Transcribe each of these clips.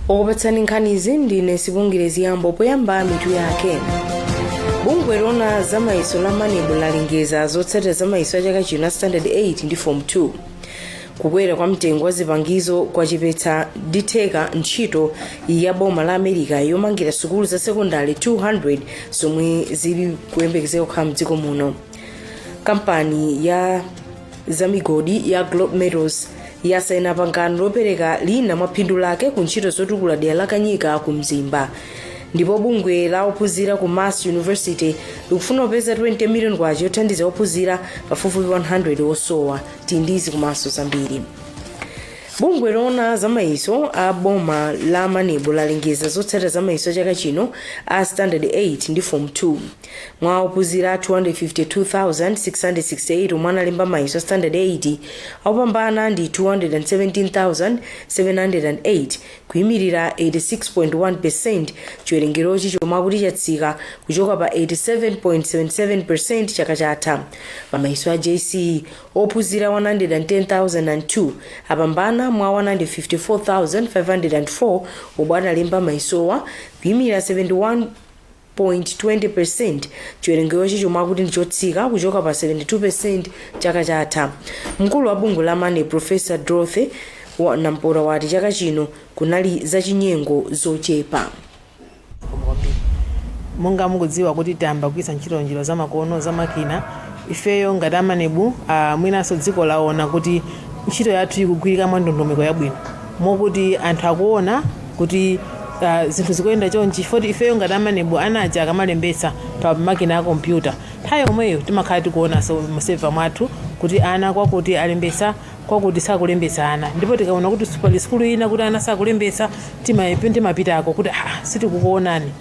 Okupatsani nkhanizi ndine Sibongile Ziyambo. Poyamba, mitu yake. Bungwe loona zamayeso la MANEB lalengeza zotsatira zamayeso a chaka chino a Standard 8 ndi Form 2. Kukwera kwa mtengo wa zipangizo kwachepetsa ndi theka ntchito ya boma la America yomangira sukulu za sekondari 200 zomwe zili kuyembekezeka kukhala mdziko muno. Kampani ya zamigodi ya Globe Metals yasaina pangano lopereka lina mwa phindu lake ku ntchito zotukula dera la Kanyika ku Mzimba. Ndipo bungwe la ophunzira ku MUST University likufuna kupeza 20 million kwacha yothandiza ophunzira pafupifupi 100 osowa. Tindizi komanso zambiri. Bungwe loona zamayeso a boma la MANEB lalengeza zotsatira zamayeso a chaka chino a Standard 8 ndi Form 2. Mwa ophunzira 252,668 omwe analemba mayeso a Standard 8, opambana ndi 217,708, kuyimirira 86.1. Chiwerengerochi, chomwe akuti chatsika kuchoka pa 87.77 chaka chatha. Pa mayeso a JCE, ophunzira 110,002 apambana mwa 154,504 omwe analemba mayesowa, kuyimira 71.20. Chiwerengerochi, chomwe akuti ndichotsika kuchoka pa 72 chaka chatha. Mkulu wa bungwe la MANEB, Professor Dorothy Nampota, wati chaka chino kunali zachinyengo zochepa. Kwambiri, monga mukudziwa kuti tayamba kugwiritsa ntchito njira zamakono, zamakina, ifeyo ngati a MANEB, mwinanso dziko laona kuti ntchito yathu ikugwirika mwa ndondomeko yabwino, mokuti anthu akuona kuti zinthu zikuyenda chonchi. Foti ifeyo ngati a MANEB, anaja akamalembetsa pa makina a kompyuta, nthawi yomweyo timakhala tikuonanso mu server mwathu kuti ana kwakuti alembetsa, kwakuti sakulembetsa ana. Ndipo tikaona kuti pali sukulu ina kuti ana sakulembetsa, timapitako kuti, "Ah, sitikukuonani,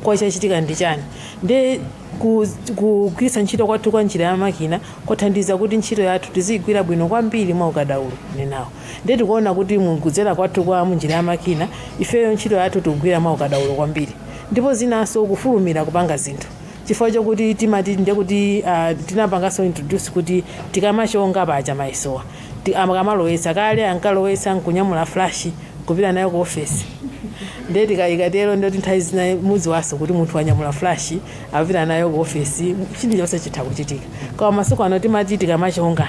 kwachachitika ndi chani?" Ndi kugwiritsa ntchito kwathu kwa njira ya makina kwathandiza kuti ntchito yathu tiziyigwira bwino kwambiri mwa ukadaulo nenawo. Ndi tikuona kuti mukudzera kwathu kwa munjira ya makina, ifeyo ntchito yathu tikugwira mwa ukadaulo kwambiri, ndipo zinanso kufulumira kupanga zinthu, chifukwa chokuti timati ndekuti tinapanganso introduce kuti tikamachonga paja mayesowa, akamalowetsa, kale ankalowetsa nkunyamula flash kupita nayo ku ofesi. Ndiye tikayikatero, ndoti nthawi zina mudziwanso kuti munthu wanyamula flash apita nayo ku ofesi, chilichonse chitha kuchitika. Koma masiku ano timati tikamachonga,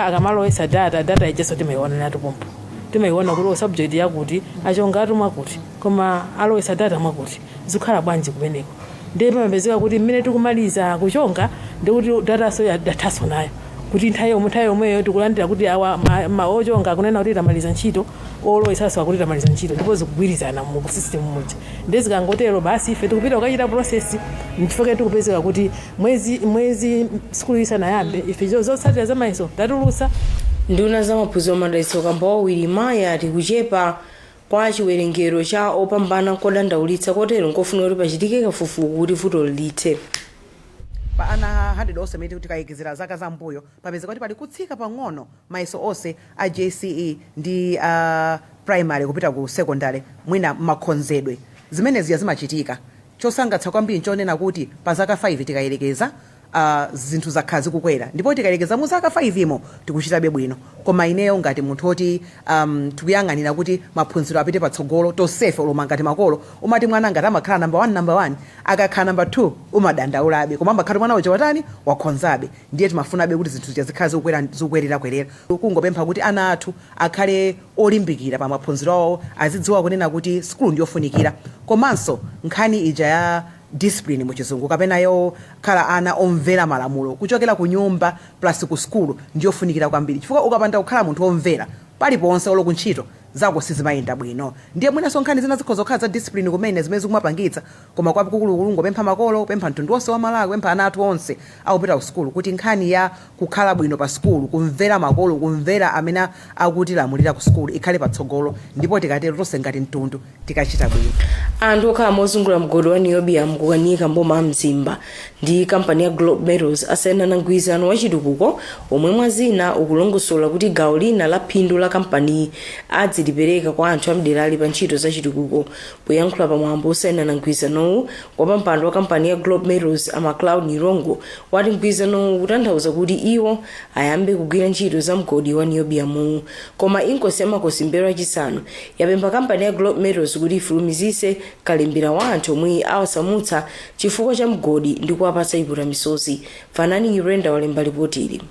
akamalowetsa data, data ijenso timayiona nato pompo. Timayiona kuti o subject yakuti achonga mwakuti, koma alowetsa data mwakuti, zikukhala bwanji kumeneko? Ndiye pamapezeka kuti mmene tikumaliza kuchonga, ndikuti dataso yadathaso nayo, kuti nthawi yomweyo tikulandira kuti awa ochonga akunena kuti tamaliza ntchito, olowetsanso akuti tamaliza ntchito, ndipo zikugwirizana mu system muja. Ndiye zikangotero, basi, ife tikupita kukachita process. Nchifukwa tikupezeka kuti mwezi sukulu isanayambe, ife zotsatira zamayeso tatulutsa. Nduna za maphunziro Madalitso Kambauwa Wirima yati kuchepa kwa chiwerengero cha opambana nkodandaulitsa, kotero nkofuna kuti pachitike kafukufuku kuti vuto lithe. Pa ana 100 onse amene tikayekezera zaka zambuyo, papezeka kuti pali kutsika pang'ono mayeso onse a JCE ndi primary kupita ku secondary, mwina makhonzedwe, zimenezi zimachitika. Chosangalatsa kwambiri nchonena kuti pa zaka 5 tikayelekeza, zinthu zakhala zikukwera, ndipo tikayelekeza mu zaka 5 imo tikuchitabe bwino. Koma ineyo ngati munthu oti tikuyang'anira kuti maphunziro apite patsogolo tonsefe, oloma ngati makolo, umati mwana ngati amakhala number 1, number 1, akakhala number 2 umadandaulabe, koma amakhala mwana uja watani, wakhonzabe. Ndiye timafunabe kuti zinthu zija zikhala zikukwera, zikukwerera-kwerera. Kungopempha kuti ana athu akhale olimbikira pa maphunziro awo, azidziwa kunena kuti sukulu ndiyofunikira, komanso nkhani ija ya discipline muchizungu, kapena yokhala ana omvera malamulo kuchokera ku nyumba plus ku sukulu, ndiyofunikira kwambiri, chifukwa ukapanda kukhala munthu omvera, paliponse, olo kuntchito zako sizimayenda bwino. Ndiye mwinanso nkhani zina zikhoza kukhala za discipline kumene zimene zikumapangitsa. Koma kwakukulukulu ngopempha makolo, kupempha mtundu wonse wa Malawi, kupempha ana athu onse akupita ku sukulu, kuti nkhani ya kukhala bwino pa sukulu, kumvera makolo, kumvera amene akutilamulira ku sukulu, ikhale patsogolo. Ndipo tikatero, tonse ngati mtundu tikachita bwino. Anthu okhala mozungulira mgodi wa niobium ku Kanyika mboma Mzimba ndi kampani ya Globe Metals asayinana mgwirizano wa chitukuko omwe mwazina ukulongosola kuti gawo lina la phindu la kampaniyi adzilipereka kwa anthu amderali pa ntchito za chitukuko. Poyankhula pamwambo osayinana mgwirizanowu, wapampando wa kampani ya Globe Metals a Macloud Nyirongo wati mgwirizanowu ukutanthauza kuti iwo ayambe kugwira ntchito za mgodi wa niobium. Koma Inkosi ya Makosi M'mbelwa Yachisanu yapempha kampani ya Globe Metals kuti ifulumizise kalembera wa anthu omwe awasamutsa chifukwa cha mgodi ndi kuwapatsa chiputamisozi. Fanani Nyirenda walemba ripotili.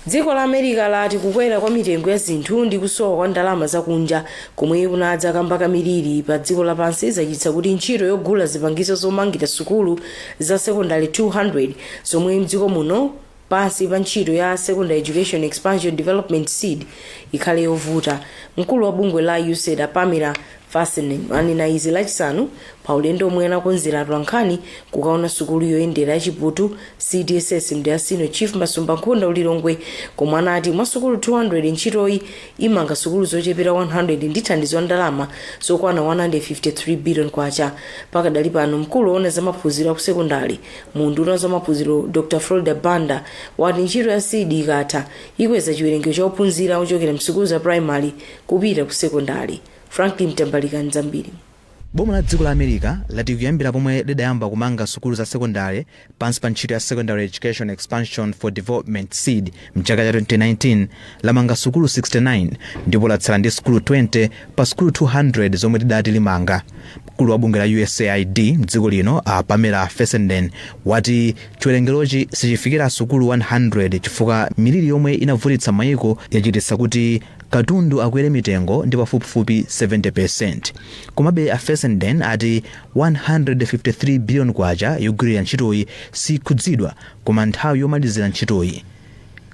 Dziko la America lati kukwera kwa mitengo ya zinthu ndi kusowa kwa ndalama zakunja komwe kunadza kamba ka miliri pa dziko lapansi zachititsa kuti ntchito yogula zipangizo zomangira sukulu za sekondale 200 zomwe mdziko muno pansi pa ntchito ya Secondary Education Expansion Development SEED ikhale yovuta. Mkulu wa bungwe la USAID a Pamela Fessenden anena izi Lachisanu pa ulendo omwe anakonzera atolankhani kukaona sukulu yoyendera ya Chiputu CDSS mdera Senior Chief Masumba Nkhunda ku Lilongwe, komwe anati mwa sukulu 200 ntchitoyi imanga sukulu zochepera 100 ndi thandizo la ndalama zokwana 153 billion kwacha. Pakadali pano, mkulu woona za maphunziro aku sekondale mu unduna wa zamaphunziro Dr Florida Banda wati ntchito ya SEED ikatha ikweza chiwerengero cha ophunzira ochokera msukulu za primary kupita ku sekondale. Franklin Tambalika nzambiri. Boma la dziko la America lati kuyambira pomwe lidayamba kumanga sukulu za sekondale pansi pa ntchito ya Secondary Education Expansion for Development SEED mchaka cha 2019, lamanga sukulu 69 ndipo latsala ndi sukulu 20 pa sukulu 200 zomwe lidati limanga. Mkulu wa bungwe la USAID mdziko lino a Pamela Fessenden wati chiwerengerochi sichifikira sukulu 100 chifukwa miliri yomwe inavutitsa mayiko yachititsa kuti katundu akwere mitengo ndi pafupifupi 70%. Komabe a Fessenden ati 153 billion kwacha yogwirira ntchitoyi sikhudzidwa koma nthawi yomalizira ntchitoyi.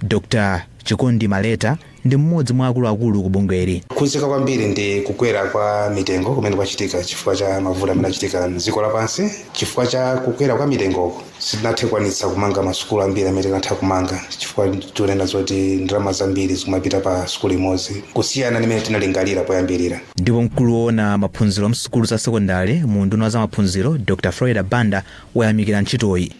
Dr Chikondi Maleta ndi mmodzi mwa akuluakulu ku bungweli. Kukhudzika kwambiri ndi kukwera kwa mitengo kumene kwachitika chifukwa cha mavuto amene achitika mdziko lapansi. Chifukwa cha kukwera kwa mitengoko, sitinathe kukwanitsa kumanga masukulu ambiri amene tikanatha kumanga, chifukwa tikunena zoti ndalama zambiri zikumapita pa sukulu imodzi kusiyana ndi mmene tinalingalira poyambirira. Ndipo mkulu woona maphunziro msukulu za sekondale mu unduna wa zamaphunziro Dr Florida Banda wayamikira ntchitoyi.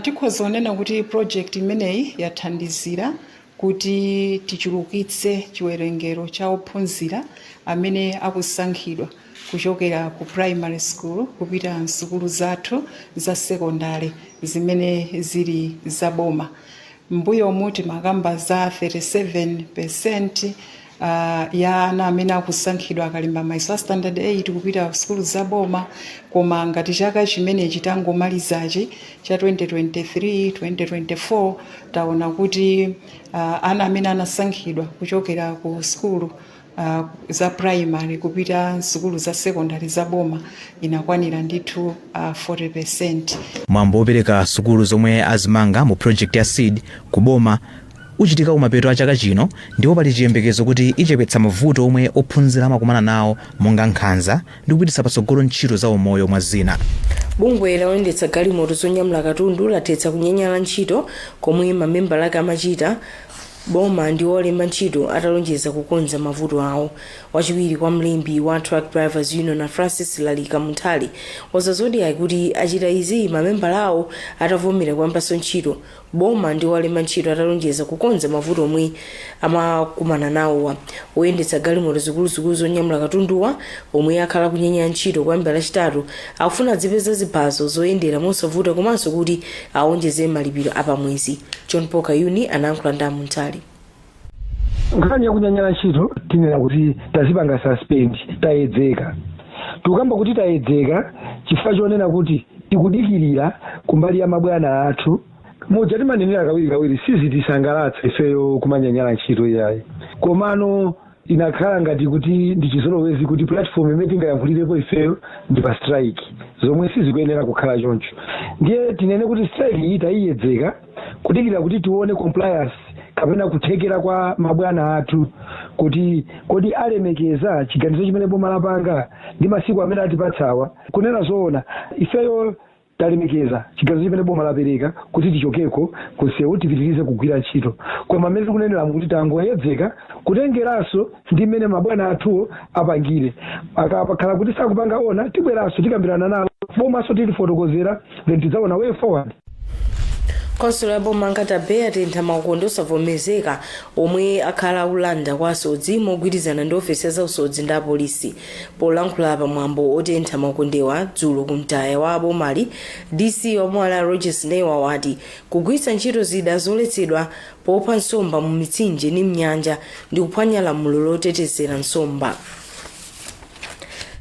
Tikhoza kunena kuti project imeneyi yathandizira kuti tichulukitse chiwerengero cha ophunzira amene akusankhidwa kuchokera ku primary school kupita msukulu zathu za sekondale zimene zili zaboma. Mbuyomu timakamba za 37% ya ana amene akusankhidwa akalemba mayeso a standard 8 kupita ku sukulu zaboma, koma ngati chaka chimenechi tangomalizachi cha 2023 2024 taona kuti ana amene anasankhidwa kuchokera ku sukulu za primary kupita sukulu za secondary za boma inakwanira ndithu 40%. Mwambo wopereka sukulu zomwe azimanga mu project ya SEED ku boma uchitika kumapeto a chaka chino, ndipo pali chiyembekezo kuti ichepetsa mavuto omwe ophunzira amakumana nawo monga nkhanza ndi kupititsa patsogolo ntchito za umoyo mwa zina. Bungwe loyendetsa galimoto zonyamula katundu lathetsa kunyanyala ntchito komwe mamembala ake amachita, boma ndi olemba ntchito atalonjeza kukonza mavuto awo. Wachiwiri kwa mlembi wa Truck Drivers Union a Francis Lalika Munthali wauza Zodiak kuti achita izi mamembala awo atavomera kuyambanso ntchito, boma ndi owalemba ntchito atalonjeza kukonza mavuto omwe amakumana nawowa. Oyendetsa galimoto zikuluzikulu zonyamula katunduwa omwe akhala kunyanyala ntchito kuyambira Lachitatu akufuna adzipeza ziphaso zoyendera mosavuta komanso kuti awonjeze malipiro apamwezi. John Paul Kayuni anayankhula ndi a Munthali. Nkhani yakunyanyala ntchito, tinena kuti tazipanga suspend, tayedzeka. Tikukamba kuti tayedzeka chifukwa chonena kuti tikudikirira kumbali ya mabwana athu. Muja timanenera kawirikawiri, sizitisangalatsa ifeyo kumanyanyala ntchito iyayi, komano inakhala ngati kuti ndi chizolowezi kuti platform imene tingayankhulirepo ifeyo ndi pa strike, zomwe sizikuyenera kukhala choncho. Ndiye tinene kuti strike iyi tayiyedzeka kudikira kuti tione compliance kapena kuthekera kwa mabwana athu kuti kodi alemekeza chiganizo chimene boma lapanga ndi masiku amene atipatsawa. Kunena zoona, ifeyo Talemekeza chiganizo chimene boma lapereka kuti tichokeko kunsewu, tipitirize kugwira ntchito, koma mmene tikuneneramu kuti tangoyedzeka, kutengeranso ndi mmene mabwana athuwo apangire. Akakhala kuti sakupanga honour, tibweranso tikambirana nawo, bomaso tilifotokozera, then tidzaona way forward. Khonsolo ya boma Nkhata Bay yatentha maukonde osavomerezeka omwe akhala akulanda kwa asodzi mogwirizana ndi ofesi ya zausodzi ndi apolisi. Polankhula pamwambo otentha maukondewa dzulo kumtaya wa bomali, DC wa bomali Rogers Newa wati kugwiritsa ntchito zida zoletsedwa popha nsomba mu mitsinje ndi mnyanja ndi kuphwanya lamulo lotetezera nsomba.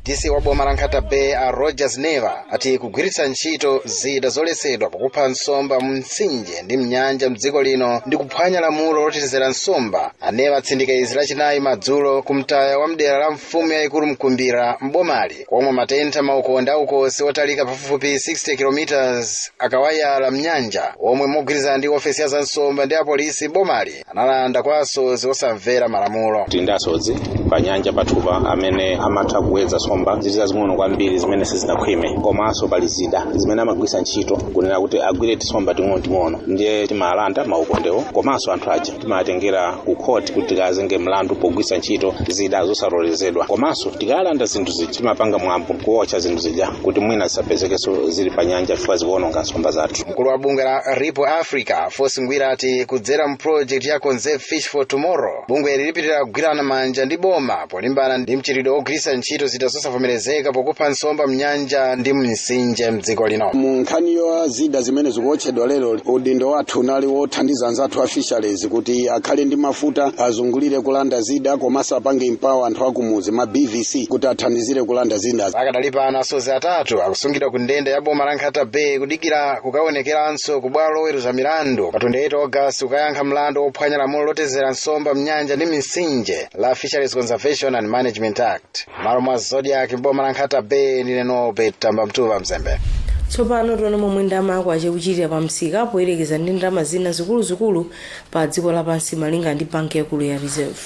DC wa boma la Nkhata Bay a Rogers Neva ati kugwiritsa ntchito zida zoletsedwa pokupha nsomba mu mtsinje ndi mnyanja mdziko lino ndi kuphwanya lamulo lotetezera nsomba. Aneva atsindika izi Lachinayi madzulo kumtaya wa mdera la mfumu yayikulu Mkumbira mbomali, komwe matentha maukonde aukosi otalika pafupifupi 60 km akawayala mnyanja, omwe mogwirizana ndi ofesi ya zansomba ndi apolisi bomali analanda kwa asodzi osamvera malamulo. Tili ndi asodzi pa nyanja pathupa amene amatha kuwedza nsomba zili zazing'ono kwambiri zimene sizinakhwime, komanso pali zida zimene amagwiritsa ntchito kunena kuti agwire tisomba ting'onoting'ono. Ndiye timalanda maukondewo, komanso anthu aja timatengera ku court kuti tikazenge mlandu pogwiritsa ntchito zida zosalolezedwa. Komanso tikalanda zinthu zija, timapanga mwambo kuwotcha zinthu zija kuti mwina zisapezekenso zili pa nyanja, chifukwa zikuononga nsomba zathu. Mkulu wa bungwe la Ripple Africa Fosi Ngwira ati kudzera mu project ya Conserve Fish for Tomorrow, bungweli lipitirira kugwirana manja ndi boma polimbana ndi mchitidwe wogwiritsa ntchito zida zosavomerezeka pokupha nsomba mnyanja ndi mmitsinje mdziko lino. Mu nkhani ya zida zimene zikuotchedwa lero, udindo wathu unali wothandiza anzathu a fisheries kuti akhale ndi mafuta, azungulire kulanda zida, komanso apange empower anthu akumuzi, ma BVC, kuti athandizire kulanda zida. Pakadali pano asodzi atatu akusungidwa ku ndende ya boma la Nkhata Bay kudikira kukaonekeranso ku bwalo loweruza milandu pa 28 August kukayankha mlandu wophwanya lamulo lotetezera nsomba mnyanja ndi mitsinje la Fisheries Conservation and Management Act. Malo mwa Zodiak, boma la Nkhata Bay, ndine Norbert Tamba Mtuva Mzembe. Tsopano tione momwe ndalama yakwacha ikuchitira pa msika poyerekeza ndi ndalama zina zikuluzikulu pa dziko lapansi, malinga ndi banki yakulu ya Reserve.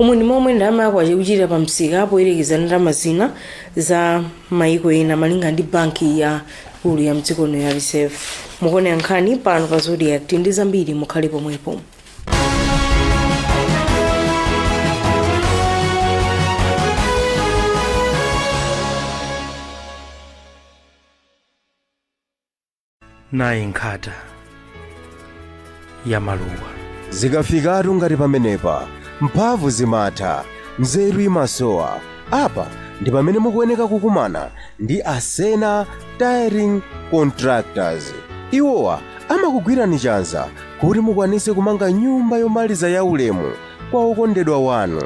Umu ndi momwe ndalama yakwacha ikuchitira pa msika poyerekeza ndi ndalama zina za maiko ena, malinga ndi banki ya ikulu ya mdziko lino ya Reserve. Mukuonera nkhani pano pa Zodiak, tili ndi zambiri, mukhale pomwepo. Nayi nkhata ya maluwa. Zikafikatu ngati pamenepa, mphamvu zimatha, nzeru imasowa. Apa ndi pamene mukuyeneka kukumana ndi Asena Tiling Contractors. Iwowa amakugwirani chanza kuti mukwanise kumanga nyumba yomaliza ya ulemu kwa okondedwa wanu.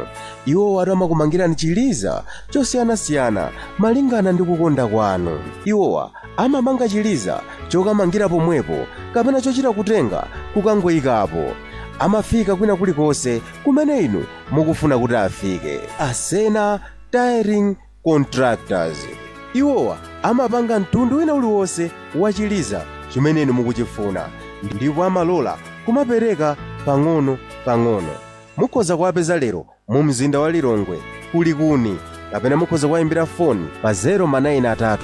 Iwowa amakumangirani chiliza chosiyanasiyana malingana ndi kukonda kwanu. Iwowa amamanga chiliza chokamangira pomwepo kapena chochita kutenga kukangoyikapo. Amafika kwina kulikonse kumene inu mukufuna kuti afike. Asena Tiling Contractors, iwowa amapanga mtundu wina uliwonse wa chiliza chimene inu mukuchifuna, ndipo amalola kumapereka pang'ono pang'ono. Mukhoza kuwapeza lero mu mzinda wa Lilongwe kulikuni, kapena mukhoza kuwayimbira foni pa 093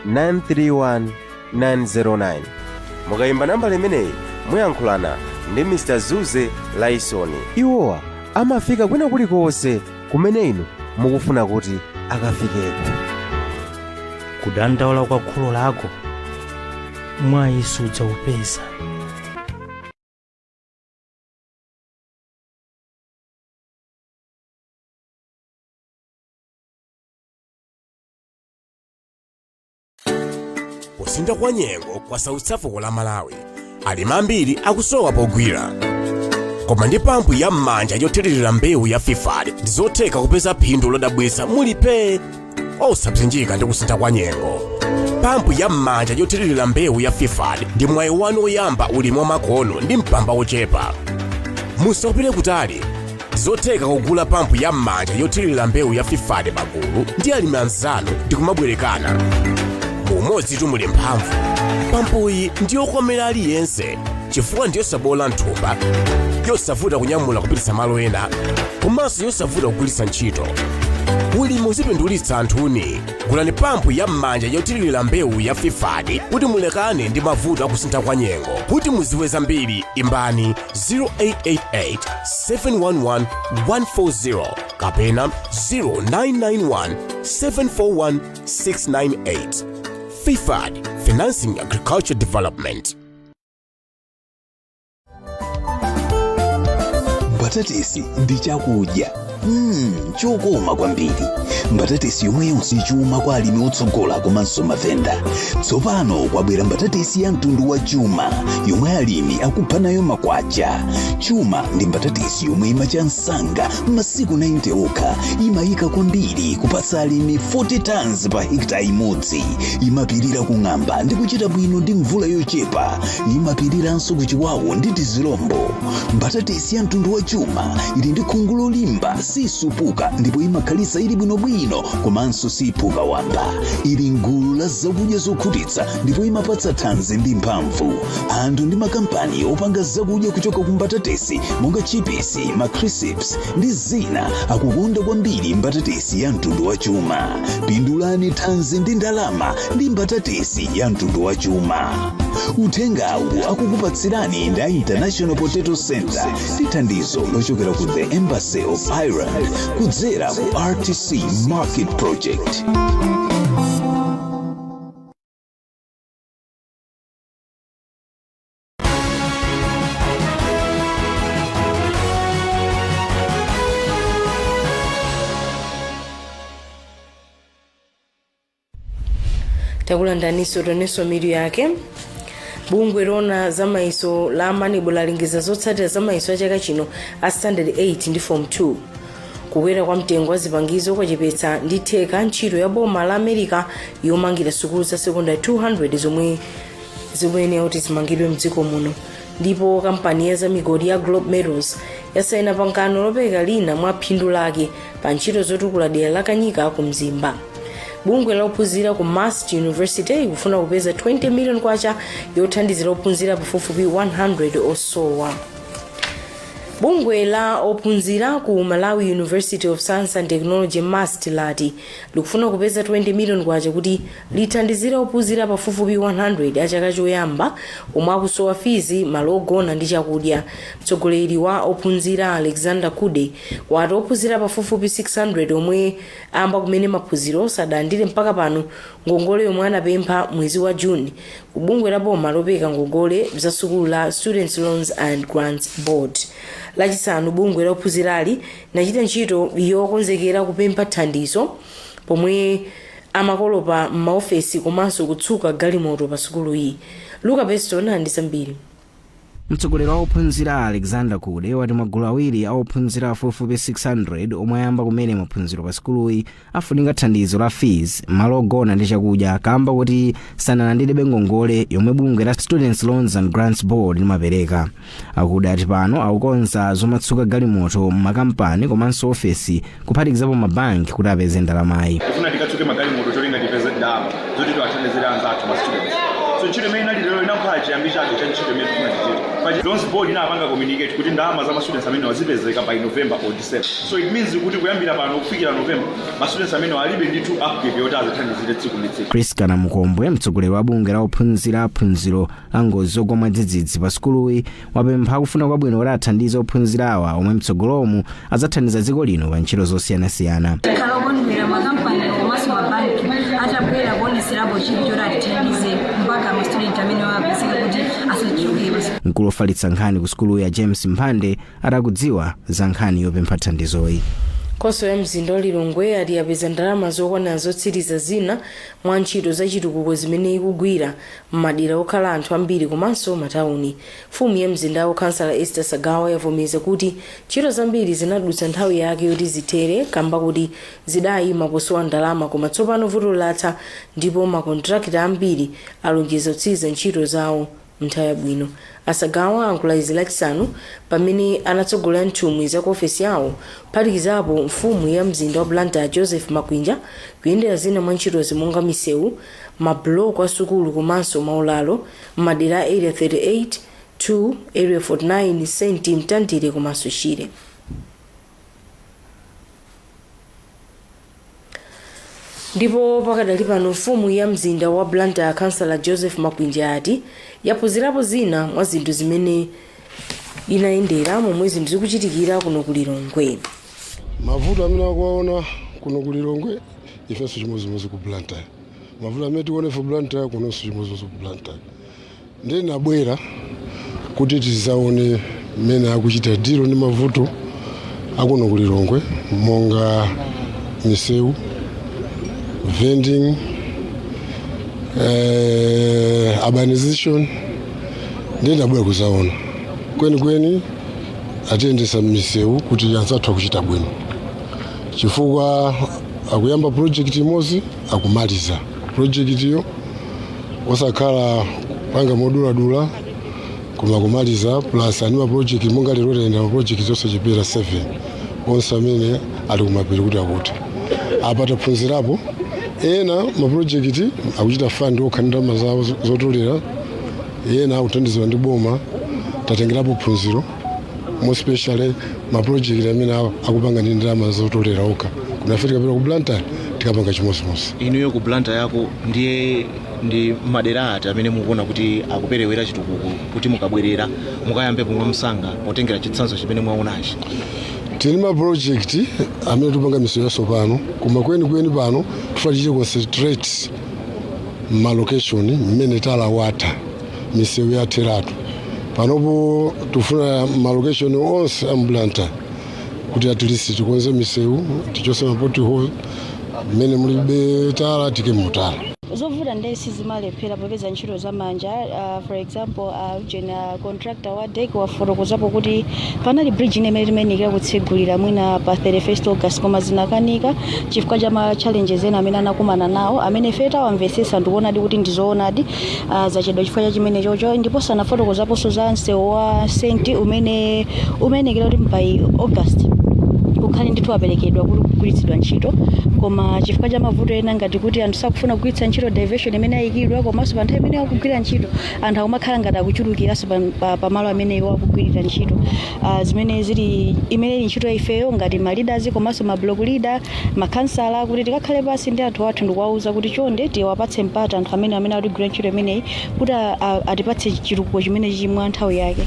931 909. Mukayimba nambala imeneyi, muyankhulana ndi Mr Zuze Laisoni. Iwowa amafika kwina kulikonse kumene inu mukufuna kuti akafikeko. Kudandaula kwa kholo lako mwayi sudzaupeza. Kusintha kwa nyengo kwasautsa fuko la Malawi. Alimi ambiri akusowa pogwira, koma ndi pampu ya m'manja yothirira mbewu ya FIFAD ndizotheka kupeza phindu lodabwitsa mulipe osapsinjika ndi kusintha kwa nyengo. Pampu ya m'manja yothirira mbewu ya FIFAD ndi mwayi wanu woyamba ulimi wamakono ndi mpamba wochepa. Musapite kutali, zotheka kugula pampu ya m'manja yothirira mbewu ya FIFAD pagulu ndi alimi anzanu ndi kumabwerekana. Mumodzi muli mphamvu. Pampuyi ndiyokomera aliyense chifukwa ndiyosabola mthumba, yosavuta kunyamula kupititsa malo ena, komanso yosavuta kugwiritsa ntchito. Ulimi uzipindulitsa anthuni. Gulani pampu ya m'manja yothirira mbewu ya FIFAD kuti mulekane ndi mavuto akusintha kwa nyengo. Kuti muziwe zambiri, imbani 0888 711 140 kapena 0991 741 698. FIFAD, Financing Agriculture Development. Mbatatesi ndi chakudya chokoma kwambiri. Mbatatesi yomweyonso chuma kwa alimi otsogola komanso mavenda. Tsopano kwabwera mbatatesi ya mtundu wa Chuma yomwe alimi akupha nayo makwacha. Chuma ndi mbatatesi yomwe imacha msanga m'masiku 90 okha, imayika kwambiri kupatsa alimi 40 tons pa hekita imodzi, imapirira kung'amba ndi kuchita bwino ndi mvula yochepa, imapiriranso kuchiwawu ndi tizilombo. Mbatatesi ya mtundu wa Chuma ili ndi khungu lolimba, sisupuka ndipo imakhalitsa ili bwinobwino komanso siphuka wamba. Ili mgulu la zakudya zokhutitsa ndipo imapatsa thanzi ndi mphamvu. Anthu ndi makampani opanga zakudya kuchoka ku mbatatesi monga chipisi, macrisps ndi zina akukonda kwambiri mbatatesi ya mtundu wa Chuma. Pindulani thanzi ndi ndalama ndi mbatatesi ya mtundu wa Chuma. Uthengawu akukupatsirani ndi a International Potato Center ndi thandizo lochokera ku the Embassy of Ireland kudzera ku RTC Market Project. Takulandaninso. Tionenso mitu yake. Bungwe loona za mayeso la MANEB lalengeza zotsatira za mayeso a chaka chino a Standard 8 ndi Form 2. Kukwera kwa mtengo wa zipangizo kwachepetsa ndi theka ntchito ya boma la America yomangira sukulu za sekondari 200 zomwe zikuyenera kuti zimangidwe mdziko muno. Ndipo kampani ya zamigodi ya Globe Metals yasaina pangano lopereka lina mwa phindu lake pa ntchito zotukula dera la Kanyika ku Mzimba. Bungwe la ophunzira ku MUST University ikufuna kupeza 20 million kwacha yothandizira ophunzira pafupifupi 100 osowa. Bungwe la ophunzira ku Malawi University of Science and Technology, MUST, lati likufuna kupeza 20 million kwacha kuti lithandizire ophunzira pafupifupi 100 a chaka choyamba omwe akusowa fizi, malo ogona ndi chakudya. Mtsogoleri wa ophunzira Alexander Kude wati ophunzira pafupifupi 600 omwe ayamba kumene maphunziro sadalandire mpaka pano ngongole yomwe anapempha mwezi wa June ku bungwe la boma lopereka ngongole za sukulu la Students Loans and Grants Board. Lachisanu bungwe la ophunzirali linachita ntchito yokonzekera kupempha thandizo pomwe amakolopa m'maofesi komanso kutsuka galimoto pa sukuluyi. Luka Beston ali ndi zambiri. Mtsogoleri wa ophunzira Alexander Kude wati magulu awiri a ophunzira pafupifupi 600 omwe ayamba kumene maphunziro pa sukuluyi afunika thandizo la fees, malo ogona ndi chakudya kamba kuti sanalandirebe ngongole yomwe bungwe la Students Loans and Grants Board limapereka. Akude ati pano akukonza zomatsuka galimoto m'makampani komanso ofesi kuphatikizapo mabanki kuti apeze ndalamayi. Tifuna tikatsuke magalimoto cholinga tipeze ndalama zoti tiwathandizire anzathu ma students. So ntchito imene inali lero inakhala chiyambi chake cha ntchito imene tifuna tichite. Paja Loans Board inapanga communicate kuti ndalama za ma students amene wazipezeka by November or December, so it means kuti kuyambira pano kufikira November ma students amene alibe ndithu upkeep yoti azithandizire tsiku ndi tsiku. Priska Namukombwe, mtsogoleri wa bungwe la ophunzira phunziro la ngozi zogwa mwadzidzidzi pa sukuluyi, wapempha akufuna kwabwino kuti athandize ophunzira awa omwe mtsogolomu adzathandiza dziko lino pa ntchito zosiyanasiyana. Tikhala okondwera makampani komanso mabanki atabwera kuoneserapo chidwi choti atithandize mpaka ma student amene wapezeka kuti asachoke. Mkulu ofalitsa nkhani ku sukuluyi ya James Mphande ati akudziwa za nkhani yopempha thandizoyi. Khonsolo ya mzinda wa Lilongwe yati yapeza ndalama zokwana zotsiriza zina mwa ntchito zachitukuko zimene ikugwira m'madera okhala anthu ambiri komanso matawuni. Mfumu ya mzindawo, Kansala Esther Sagawa, yavomereza kuti ntchito zambiri zinadutsa nthawi yake yoti zithere kamba kuti zidayima posowa ndalama, koma tsopano vuto latha ndipo makontrakita ambiri alonjeza kutsiriza ntchito zawo nthawi yabwino. Asagawa ayankhula izi Lachisanu pamene anatsogolera nthumwi za ku ofesi yawo, kuphatikizapo mfumu ya mzinda wa Blantyre Joseph Makwinja, kuyendera zina mwa ntchitozi monga misewu, mabuloko a sukulu komanso maulalo m'madera a Area 38 2, Area 49, Senti Mtandire komanso Shire. Ndipo pakadali pano mfumu ya mzinda wa Blantyre, Kansala Joseph Makwinja, yati yaphunzirapo zina mwa zinthu zimene inayendera momwe zinthu zikuchitikira kuno ku Lilongwe. Mavuto amene akuwaona kuno ku Lilongwe, ifenso chimodzimodzi ku Blantyre. Mavuto amene tikuona ife Blantyre, kunonso chimodzimodzi ku Blantyre. Ndiye nabwera kuti tizaone mmene akuchita deal ndi mavuto akuno ku Lilongwe, monga misewu, vending, urbanization. Ndiye ndabwera kuzaona kwenikweni atiyendesa misewu kuti anzathu akuchita bwino, chifukwa akuyamba project imodzi akumaliza project iyo, osakhala kupanga moduladula koma kumaliza. Plus ani ma project monga lero tayenda ma project osachepera 7, onse amene ali kumapeto kuti akutha. Apa taphunzirapo ena ma project akuchita fund okha ndi ndalama zawo zotolera, ena akuthandizidwa ndi boma. Tatengerapo phunziro, more especially ma project amene akupanga ndi ndalama zotolera okha. Kunafe tikapita ku Blantyre tikapanga chimodzimodzi. Inuyo ku Blantyre yako ndiye ndi madera ati amene mukuona kuti akuperewera chitukuko, kuti mukabwerera mukayambe pomwe msanga potengera chitsanzo chimene mwaonachi? Tili ma project amene tikupanga misewu yatsopano, koma kwenikweni pano tifuna tichite concentrate ma location mmene tala watha, misewu yatheratu. Panopo tifuna ma location onse a m'Blantyre kuti at least tikonze misewu, tichose ma pothole, mmene mulibe tala tike mutala. Zovuta nde sizimalephera popeza ntchito zamanja. For example, ujeni contractor wa DEC wafotokozapo kuti panali bridge ine imene timayenekera kutsegulira mwina pa 31 August, koma zinakanika chifukwa cha ma challenges ena amene anakumana nawo, amene ife tawamvetsetsa ndikuonadi kuti ndizoonadi, zachedwa chifukwa cha chimene chocho. Ndiponso anafotokozaponso za msewu wa Senti umene umayenekera kuti by August ukhale ndithu waperekedwa kuti kugwiritsidwa ntchito, koma chifukwa cha mavuto ena ngati kuti anthu sakufuna kugwiritsa ntchito diversion imene ayikidwa, komanso pa nthawi imene akugwira ntchito anthu akumakhala ngati akuchulukiranso pamalo amene iwo akugwirira ntchito, zimene zili imene ili ntchito ifeyo ngati ma leaders komanso ma block leader, makhansala, kuti tikakhale pasi ndi anthu athu ndikuwauza kuti chonde tiwapatse mpata anthu amene akutigwira ntchito imeneyi kuti atipatse chitukuko chimene chimwa nthawi yake.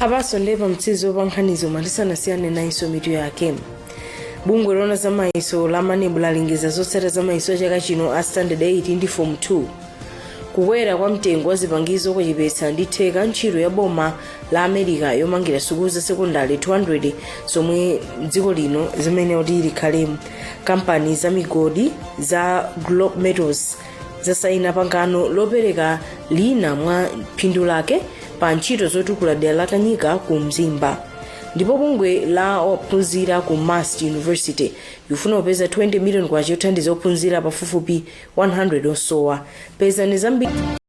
Apanso ndiye pamtsizo pa nkhanizo. Tisanasiyane nayinso mitu yake. Bungwe loona za mayeso la MANEB lalengeza zotsatira za mayeso a chaka chino a Standard 8 ndi Form 2. Kukwera kwa mtengo wa zipangizo kwachepetsa ndi theka ntchito ya boma la America yomangira sukulu za sekondari 200 zomwe dziko lino zimene kuti likhalemo. Kampani za migodi za Globe Metals zasayina pangano lopereka lina mwa phindu lake pa ntchito zotukula dera la Kanyika ku Mzimba. Ndipo bungwe la ophunzira ku MUST University ikufuna kupeza 20 million kwacha yothandiza ophunzira pafupifupi 100 osowa. Pezani zambiri.